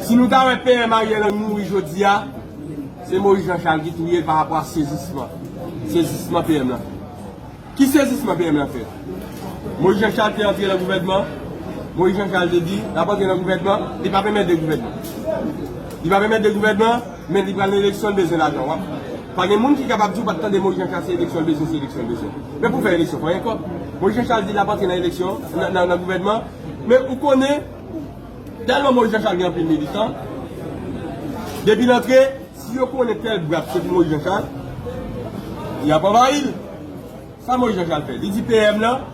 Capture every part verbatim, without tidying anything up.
Si nou ta wè P M Ariel Henry mouri jodi a, se Moïse Jean Charles ki touye l pa rapò a sezisman. Sezisman P M lan. Ki sezisman P M lan fè? Moïse Jean Charles te antre nan gouvènman. Moïse Jean Charles te di l ap antre nan gouvènman, li pa pèmèt de gouvènman. Li pa pèmèt de gouvènman, men li pral nan eleksyon, li bezwen lajan. W ap, pa gen moun ki kapab di w pa t tande Moïse Jean Charles se eleksyon l bezwen, se eleksyon l bezwen. Men pou fè eleksyon, fò gen kòb. Moïse Jean Charles di l ap antre nan eleksyon, nan, nan, nan gouvènman. Men ou konnen, tèlman Moïse Jean Charles gen anpil militan, depi l antre, si yo konnen tèl bwat se pou Moïse Jean Charles, y ap anvayi l. Sa Moïse Jean Charles fè? Li di P M lan,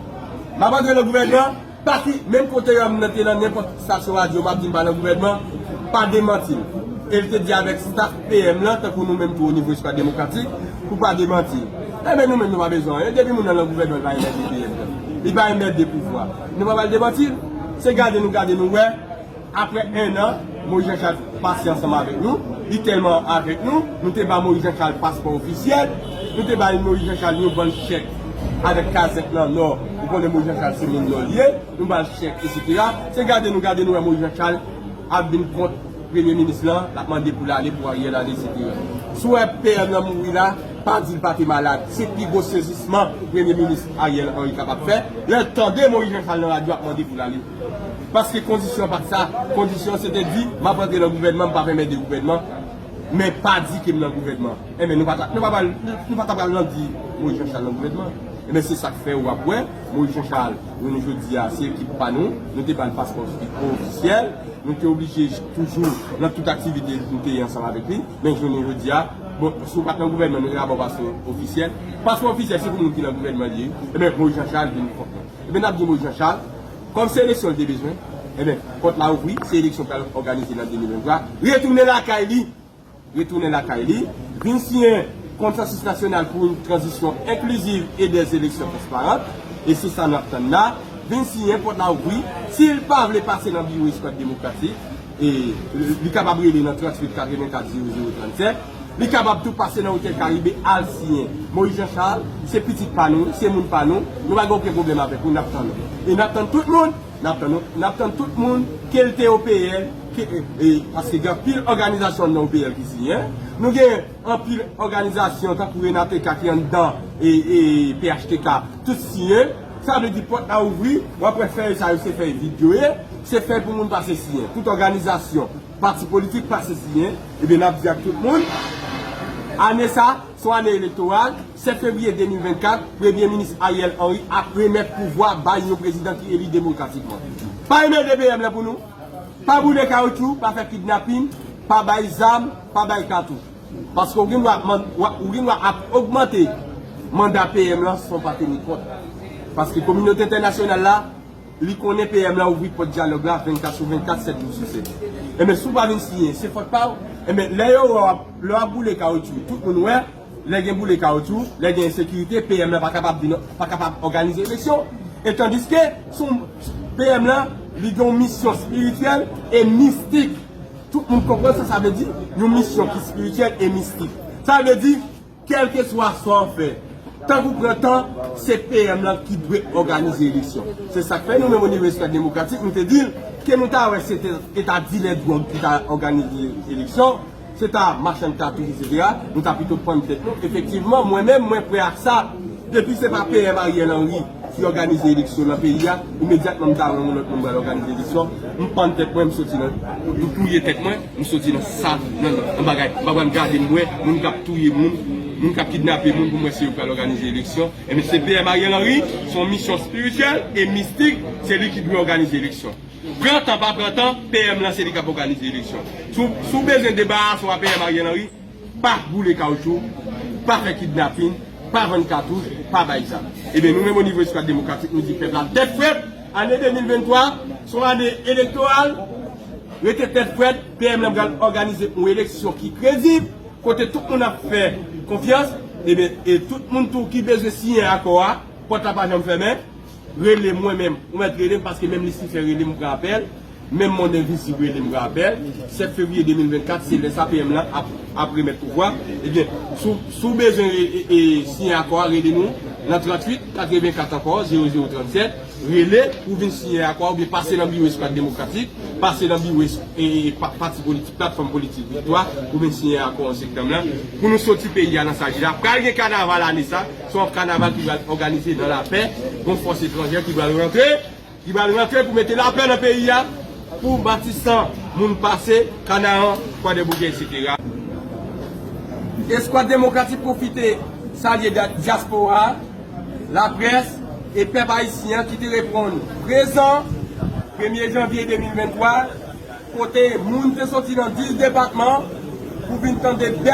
m ap antre nan gouvènman, pati, menm kote yo m nan te nan nenpòt estasyon radyo, m ap di m pa nan gouvènman, pa demanti l. E l te di avèk staf P M lan, tankou nou menm tou o nivo Eskwad Demokratik, pou pa demanti l. Enben nou menm nou pa bezwen anyen, depi moun nan nan gouvènman, li pa enmède P M lan. Li pa enmède pouvwa. Nou pa pral demanti l. Se gade nou gade nou wè, Apre en an, Moïse Jean Charles pase ansanm avèk nou. Li tèlman avèk nou, nou te ba Moïse Jean Charles paspò ofisyèl. Nou te ba Moïse Jean Charles yon bann chèk avèk kazèk nan nò. Ou konnen Moïse Jean Charles se moun nò li ye. Nou ba l chèk, etsetera. Se gade nou gade nou wè Moïse Jean Charles ap vin kont premye minis lan, l ap mande pou l ale, pou Ariel ale, etsetera. Si w wè P M lan mouri la, pa di l pa te malad. Se pi gwo sezisman premye minis Ariel Henry kapab fè. Lè l tande Moïse Jean Charles nan radyo ap mande pou l ale. Paske kondisyon pa t sa. Kondisyon se te di, m ap rantre nan gouvènman, m p ap enmède gouvènman, men pa di ke m nan gouvènman. Enben, nou pa ta, nou pa pral, nou pa ta pral nan di Moïse Jean Charles nan gouvènman. Enben, se sa k fè w ap wè Moïse Jean Charles, jounen jodi a, se ekip pa nou, nou te ba l paspò ofisyèl, nou te oblije toujou nan tout aktivite nou te ye ansanm avèk li, men jounen jodi a, bon, si w pa t nan gouvènman, nou te ba w paspò ofisyèl. Paspò ofisyèl, se pou moun ki nan gouvènman li ye. Enben, Moïse Jean Charles vin kont nou. Ebyen, n ap di Moïse Jean Charles, kòm se eleksyon l te bezwen, ebyen, pòt la ouvri, se eleksyon k pral òganize nan de mil venntwa. Retounen lakay li, retounen lakay li, vin siyen Konsansis Nasyonal pour une Transition Inclusive et des Élections Transparentes, e se sa n ap tann la, vin siyen, pòt la ouvri, si l pa vle pase nan biwo Eskwad Demokratik, e li kapab rele nan tranntuit katrevenkat zewo zewo trannsèt. Li kapab tou pase nan Otèl Karibe al siyen. Moïse Jean Charles, se pitit pa nou, se moun pa nou. Nou pa gen okenn pwoblèm avèk ou, n ap tann ou. E n ap tann tout moun, n ap tann ou, n ap tann tout moun, ke l te O P L, ke, e, e, paske gen anpil òganizasyon anndan O P L ki siyen. Nou gen anpil òganizasyon tankou Renateka ki anndan e, e P H T K, tout siyen. Sa vle di pòt la ouvri, w ap wè fèy sa yo se fèy vid yo ye, se fèy pou moun pase siyen. Tout òganizasyon, pati politik pase siyen, ebyen n ap di ak tout moun, ane sa, se yon ane elektoral, sèt fevriye de mil vennkat, Premye Minis Ariel Henry ap remèt pouvwa bay yon prezidan ki eli demokratikman. Pa enmède P M lan pou nou, pa boule kawotchou, pa fè kidnapin, pa bay zam, pa bay katouch. Paske ou gen dwa ap man-, w ap, ou gen dwa ap ogmante manda P M lan san w pa teni kont. Paske kominote entènasyonal la, li konnen P M lan ouvri pòt dyalòg la vennkat sou vennkat, sèt jou sou sèt. Enben, si w pa vin siyen, se fòt pa w. Enben, lè yo wè w ap, lè w ap boule kawotchou, tout moun wè, lè gen boule kawotchou, lè gen ensekirite, P M lan pa kapab vin, pa kapab òganize eleksyon. E tandiske, sou P M lan, li gen yon misyon espirityèl e mistik. Tout moun konprann sa sa vle di, yon misyon ki espirityèl e mistik. Sa vle di, kèlkeswa sa w fè, tank ou pran tan, se P M lan ki dwe òganize eleksyon. Se sa k fè nou menm o nivo Eskwad Demokratik, nou te di l ke nou ta wè se te, e ta dilè dwòg ki ta òganize eleksyon, se ta machann katouch, etsetera. Nou ta pito pann tèt nou. Efektivman, mwen menm, mwen prè ak sa. Depi se pa P M Ariel Henry ki òganize eleksyon nan peyi a, imedyatman m ta wè yon lòt moun pral òganize eleksyon, m pann tèt mwen, m soti nan, m touye tèt mwen, m soti nan sa, nan, nan bagay. M pa pral gade m wè moun k ap touye moun, moun k ap kidnape moun pou m wè se yo k pral òganize eleksyon. Ebyen, se P M Ariel Henry, se yon misyon espirityèl e mistik, se li ki dwe òganize eleksyon. Pran tan, pa pran tan, P M lan se li k ap òganize eleksyon. Si w, si w bezwen debarase w a P M Ariel Henry, pa boule kawotchou, pa fè kidnapin, pa vann katouch, pa bay zam. Ebyen, nou menm o nivo Eskwad Demokratik, nou di pèp la tèt frèt, ane de mil venntwa, se yon ane elektoral, rete tèt frèt, P M lan pral òganize yon eleksyon ki kredib, kote tout moun ap fè konfyans, ebyen, e tout moun tou ki bezwen siyen akò a, pòt la pa janm fèmen. Rele m mwen menm. Ou mèt rele m paske menm Lisife rele m, m pran apèl. Menm Monn Envizib rele m, m pran apèl. Sèt fevriye de mil vennkat, se lè sa P M lan ap, ap remèt pouvwa. Ebyen, si w, si w bezwen e, e, e, siyen akò a, rele nou nan tranntuit katrevenkat ankò, zewo zewo trannsèt. Rele pou vin siyen akò a oubyen pase nan biwo Eskwad Demokratik. Pase nan biwo e, e pa- pati politik, platfòm politik Viktwa, pou vennsenk septanm lan, pou nou soti peyi a nan sa ki la. Pral gen kanaval ane sa, se yon kanaval ki pral òganize nan lapè, yon fòs etranjè ki pral rantre, ki pral rantre pou mete lapè nan peyi a, pou Matisan, moun pase, Kanaran, Kwadèboukè, etsetera. Eskwad Demokratik pwofite salye dyaspora, laprès e pèp ayisyen ki te reponn prezan premye janvye de mil venntwa, kote moun te soti nan dis depatman pou vin tande bèl